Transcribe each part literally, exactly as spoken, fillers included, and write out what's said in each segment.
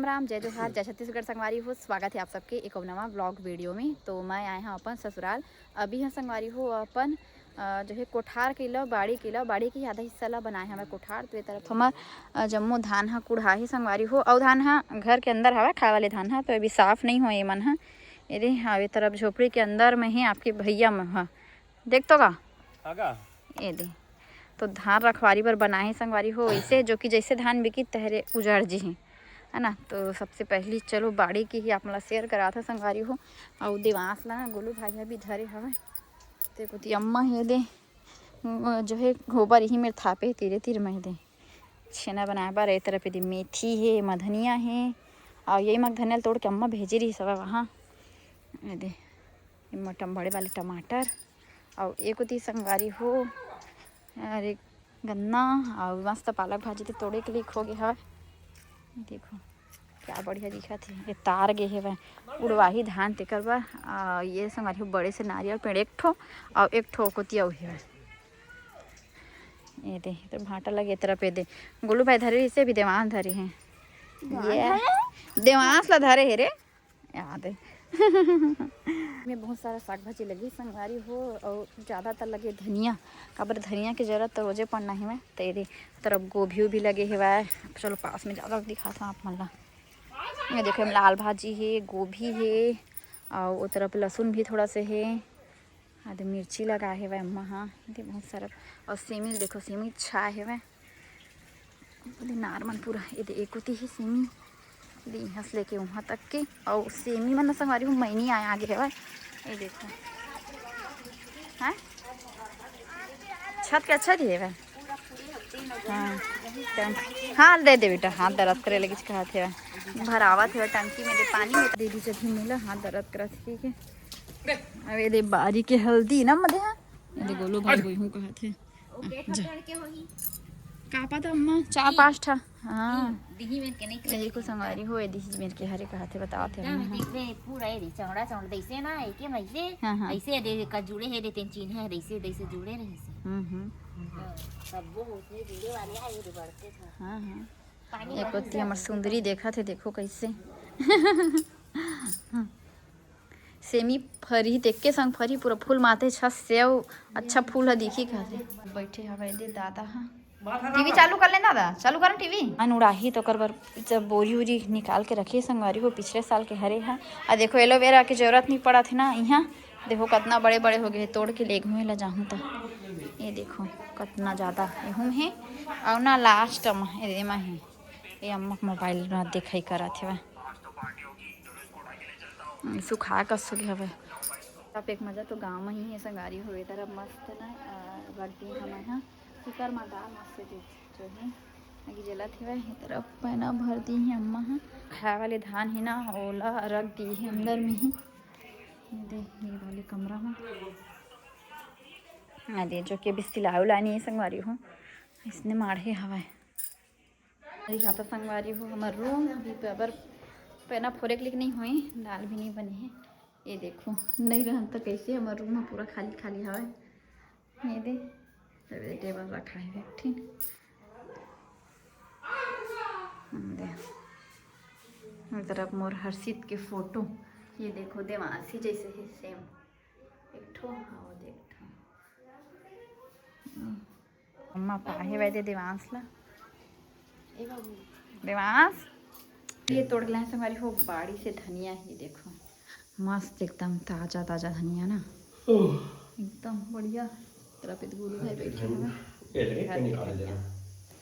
राम राम, जय जोहार, जय छत्तीसगढ़ संगवारी हो। स्वागत है आप सबके एक अउ नवा ब्लॉग वीडियो में। तो मैं आए हूँ अपन ससुराल। अभी हम संगवारी हो अपन अ, जो है कोठार के ला, बाड़ी के ला, बाड़ी के आधा हिस्सा ला बनाए हवे कोठार। तो ये तरफ हमर अ, जम्मो धान ह कुढ़ाही संगवारी हो, अउ धान ह घर के अंदर हवय, खाए वाले धान ह, तो अभी साफ नहीं होए मन ह। ये दे, हाँ, ये तरफ झोपड़ी के अंदर में ही आपके भैया मन ह, देख तो का? आगा। ये दे, तो धान रखवारी बर बनाए हे संगवारी हो, इसे जो कि जैसे धान बिकी तहरे उजड़ जी है ना। तो सबसे पहली चलो बाड़ी की ही आप मन ला शेयर करात ह संगवारी हो। अउ देवास ला ना गोलू भाई ह भी धरे हवय। ते कोती अम्मा हे दे, जो है गोबर इही मेर थापे तीरे तीर में दे। छेना बनाए बर ए तरफ एदे मेथी हे, मधनिया हे, अउ ये मग धनिया ल तोड़ के अम्मा भेजे रहिस हवय वहाँ। ये दे, ये मटम बड़े वाले टमाटर, अउ ए कोती संगवारी हो, अरे गन्ना, अउ मस्त पालक भाजी ते तोड़े के लिए खो गे हवय। देखो क्या बढ़िया दिखत हे, ये तार गे हेवय उड़वाही धान तेकर बर। आ, ये संगवारी हो बड़े से नारियल पेड़ एक ठो, अउ एक ठो कोती अउ हेवय। ये दे, तो भाटा लगे ए तरफ ए दे। गोलू भाई धरे, इसे भी देवांश धरे हे। ये देवांश ला धरे हे रे, याद है। में बहुत सारा साग भाजी लगी संगवारी हो, अउ ज्यादातर लगे धनिया, काबर धनिया के जरूरत तो रोजे पड़ना ही में। तो ये दे, तरफ गोभी उभी लगे हेवय। चलो पास में ज्यादा दिखाता हूँ आप मन ला। ये देखो, एम लाल भाजी हे, गोभी हे, अउ ओ तरफ लहसुन भी थोड़ा से हे। आदे मिर्ची लगा हेवय अम्मा हा, ये दे बहुत सारा। अउ सेमी देखो, सेमी छा हेवय। ये दे नार मन पूरा, ये दे एकोती ही सेमी, ये दे इहाँ से लेके उहाँ तक के। अउ सेमी मन संगवारी हो मैनी आए आगे हेवय। ये देखो, हाँ, छत के अच्छा दिए हेवय। हाँ, हाँ, दे दे बेटा, हाथ दर्द करे लगिस कहत हेवय, भरावत हेवय टंकी में दे पानी। दीदी चटनी मिला, हाथ दर्द करत हे, ठीक है। अब ये दे बारी के हल्दी ना मदे, हाँ, ये दे गोलू भाई वही हूँ कहत हे। का पता अम्मा, चार पाँच ठा। हाँ। दिही मेर के नहीं, यही को संगवारी हो, दिही मेर के हरे कहत हे, बतावत हे एकदम अम्मा। देख ले, पूरा ये दे चौड़ा चौड़ा, जैसे ना, एके वैसे, हाँ, हाँ। ऐसे दे का जुड़े हे, दे तीन चीन है, जैसे, जैसे जुड़े रहे से। हम्म, हम्म। हाँ, सब वो होते जुड़े वाले आए, ये बढ़ते था। हाँ, हाँ। पानी ये कोती हमर सुंदरी देखत हे, देखो कैसे। सेमी फरही, तेके संग फरही, पूरा फूल माते छस सेव, अच्छा फूल ह दिखी कहते। बैठे हवय दे दादा ह। टीवी चालू कर ले दादा, चालू कर टीवी। अन उड़ाही तो ओकर बर जब बोरी उरी निकाल के रखे संगवारी हो, पिछले साल के हरे ह। आ देखो एलोवेरा के जरूरत नहीं पड़त हे ना इहाँ। देखो कतना बड़े बड़े हो गए, तोड़ के ले घूमे ला जाहूँ त। ये देखो कतना ज्यादा एहू में हे। अउ ना लास्ट म एमा हे, ये अम्मा के मोबाइल में देखाई करत हेवय। सुखा कस हो गया हवय। अब एक मजा तो गाँव में ही है संगवारी हो, ए तरफ मस्त ना, अ, रख दी हमन ह कुकर में दाल मस्त दे जो है अभी जलत हेवय। ए तरफ पैना भर दी है अम्मा ह, खाए वाले धान है ना, ओला रख दी है अंदर में ही। ये दे, ये वाले कमरा में आ दे, जो कि अभी सिलाई उलाई नहीं है संगवारी हो, इसने माढ़े हवय। दिखाता संगवारी हो हमर रूम, अभी तो अबर पैना फोरे के लिए नहीं होई, दाल भी नहीं बनी है। ये देखो, नहीं रहन तो कैसे हमर रूम में पूरा खाली खाली हवय। ये दे, तबे टेबल रखा है एक ठिन। ये दे, ये तरफ मोर हर्षित के फोटो, ये देखो देवांशी जैसे है सेम, एक ठो, हाँ, वो दे एक ठो। अम्मा पाहे वैदे देवांश ला। ए बाबू। देवांश, ये तोड़ के लाए संगवारी हो बाड़ी से धनिया, ये देखो मस्त एकदम ताजा ताजा धनिया ना, एकदम बढ़िया। तेरा पे गुरु भाई बैठे हैं।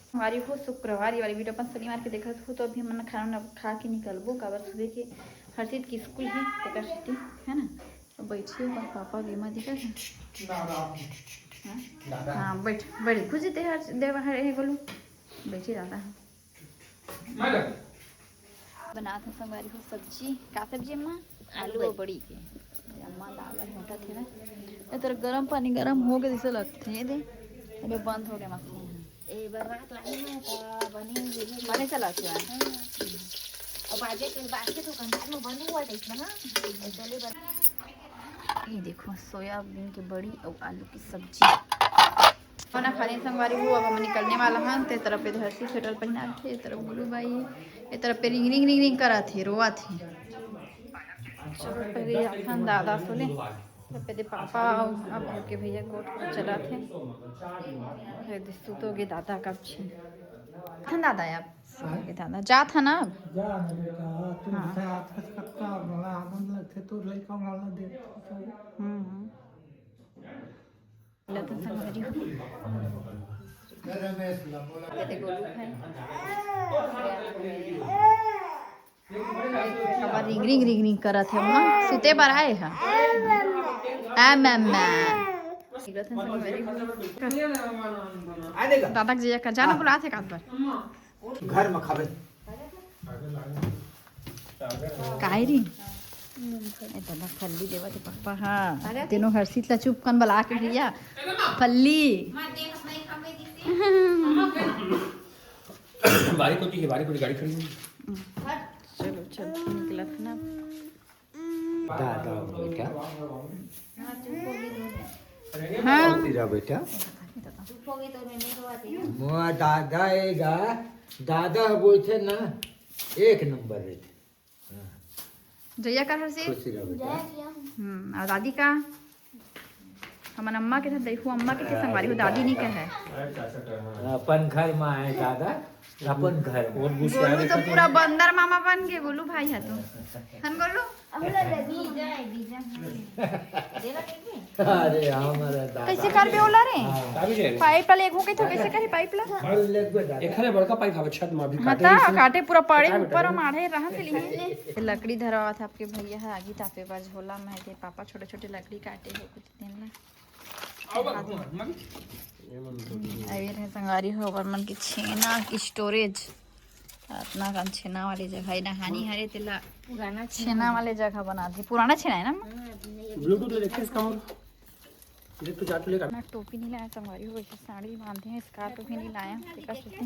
संगवारी हो शुक्रवार, ये वाली वीडियो अपन शनिवार के देखत हो, तो अभी हमन खाना वाना खा के निकलबो, काबर सुबह के हर्षित की स्कूल है, तेकर सेती, है ना। अब बैठिए, ओकर पापा के एमा दिखत हे। हाँ? हाँ, बैठ, बैठ, खुशी ते हर देवा हर हे गोलू। बैठिए दादा। बनात हे संगवारी हो सब्जी। का सब्जी अम्मा? आलू आलू अउ बड़ी के। अम्मा दाल वाल मोटा थे ना। ए तोर गरम पानी गरम हो गए जैसे लगथे, ये दे। अबे बंद हो गया मशीन। ए बरसात लागे ना, त बने हुए हे। बने चला के। हाँ। अब बाजे के, बाजे तो कंधार में बने हुआ है इसमें ना। चले बन-, ये देखो, सोयाबीन के बड़ी और आलू की सब्जी। खाना खाने संगवारी हो, अब हम निकलने वाला हन। ते तरफ पे धरती स्वेटर पहना के, ये तरफ गुलू बाई, ये तरफ पे रिंग रिंग रिंग रिंग करत हे, रोवत हे। चलो, पहले जाथन दादा सोले, तब पे दे पापा अउ अब के भैया कोट कोट चलत हे। फिर दे सुतोगे दादा कब छी। थन दादा अब सोगे दादा, जात हन अब। जा ना बेटा, तू हाँ। साथ कत्ता बड़ा आनंद लगथे, तोर लइका मन ला देख। हम्म, हम्म। लतन संगवारी हो। ये देखो, गोलू भाई। अब रिंग रिंग रिंग रिंग करत हे, ओमा सुते बर आए हे। आ मम्मा। लतन संगवारी हो। दादा के जिया का जाना बुलात हे कात बर। घर में खाबे। काय री? ए दादा फल्ली देवत हे पापा, हाँ। अरे तीनों हर्षित ला चुप कन बला के भैया। फल्ली। बारी कोती हे, बारी कोती गाड़ी खड़ी हे। चलो, चल, निकलत ना। दादा बेटा। हाँ। तेरा बेटा। मोर दादा एगा, दादा ह बोलथे ना, एक नंबर रहिथे। हाँ। जय जयकार हर्षित। खुशी रह बेटा। हम्म, अउ दादी का? हमन अम्मा के साथ दईहू, अम्मा के, के संगवारी हो, दादी नहीं कहे। अपन घर में आए दादा, अपन घर में। गोलू तो पूरा बंदर मामा बन गए, गोलू भाई है तो। हन गोलू? अरे हमारा दादा। कैसे करबे ओला रे? हाँ। पाइप ला लेगहू कहिथो, कैसे करी पाइप ला? अरे लेगबे दादा। एखरे बड़का पाइप हवे छत में अभी हाँ काटे ता, नहीं से। काटे पूरा पड़े काटे ऊपर बेटा। माढ़े रहन से लिए। लकड़ी धरवावत हे आपके भैया ह, आगी तापे बर झोला में के पापा छोटे छोटे लकड़ी काटे हे कुछ दिन में। अभी रहे संगवारी हो, ओकर मन के छेना के स्टोरेज। अतना कन छेना वाली जगह हे, नहानी हरे तेला पुराना छेना वाले जगह बना दे। पुराना छेना है ना? ब्लूटूथ ले देखते इसका मोर। देख तो जा तो लेकर। ना टोपी नहीं लाया संगवारी हो, वैसे साड़ी बांधे हैं, स्कार्फ भी नहीं लाया। देखा सुते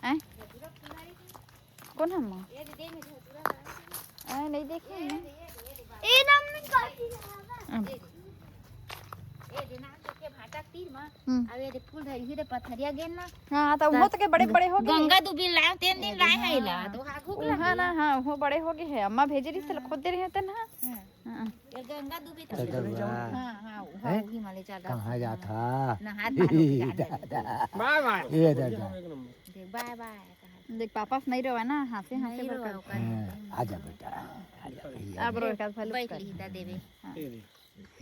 हैं। कौन है माँ? ए, नहीं देखे हैं। ए, नम्मी काकी। अब। ए, जे नाम के भाटा तीर मा। हम्म। अब ये दे फूल धरी ही दे पथरिया गेन ना। हाँ, तो वो तो के बड़े बड़े हो गए। गंगा दुबी लाए, तीन दिन लाए है ला, तो हाँ, भूख लग हाँ गई। ना, हाँ, वो बड़े हो गए हैं। अम्मा भेजे रही से हाँ। खुद दे रहे थे ना। हाँ। हाँ। ये गंगा दुबी तो चल, चल, चल। हाँ, हाँ, वो हैं? वही माले चल रहा कहाँ था। जाता? नहा बाय बाय। ये दादा। देख, बाय बाय कहा। देख, पापा से नहीं रोवा ना, हंसे, हंसे नहीं रोवा, ओकर। हाँ, आजा बेटा, आजा भैया। अब रोए का फल बैठ कर। ली, दा देवे। हाँ।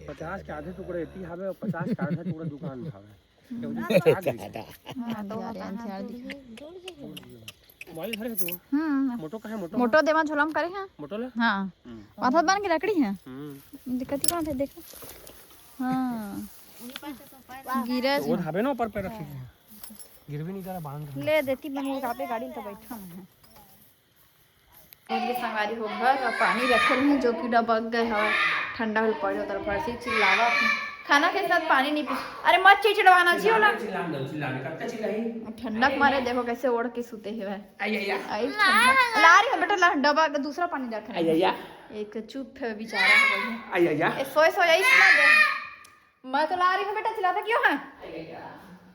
पचास के आधे टुकड़े एती हावे और पचास के आधे टुकड़े दुकान में हावे। हम्म। हाँ, तो अंधियारे, अंधियारे दिखा। मोबाइल धरे है तू? हम्म। मोटो का है, मोटो मोटो का? देवा झोला में करे हैं। मोटो ले? हाँ। हम्म। माथा बन के लकड़ी है। हम्म। दिक्कत ही कहाँ थे, देखो। हाँ। गिरे तो वो धाबे ना ऊपर पे रखे हैं। गिर भी नहीं करा, बांध रहे। ले देती बन के कापे गाड़ी तो बैठा मैं है। और ये संगवारी हो घर और पानी रखे रहे जो कि डबक गए हवा, ठंडा होल पड़े उधर फरसी चिल्लावा। खाना के साथ पानी नहीं पी। अरे मत चिचड़वाना जी होला। चिल्लान दो, चिल्लान दो, कब तक चिल्लाई? ठंडक मारे देखो कैसे ओढ़ के सूते हे भाई। आई, आई, आई। आई ठंडक। ला रही है बेटा, ला डब्बा का दूसरा पानी रख। आई, आई, आई। एक चुप है बेचारा हो गई। आई, आई, आई। ए, सोए, सोए, आई सुना दे। मैं तो ला रही हूँ बेटा, चिल्लाता क्यों है?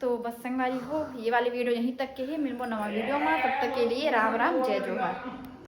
तो बस संगवारी हो, ये वाली वीडियो यहीं तक के ही। मिलबो नवा वीडियो में, तब तक के लिए राम राम, जय जोहार।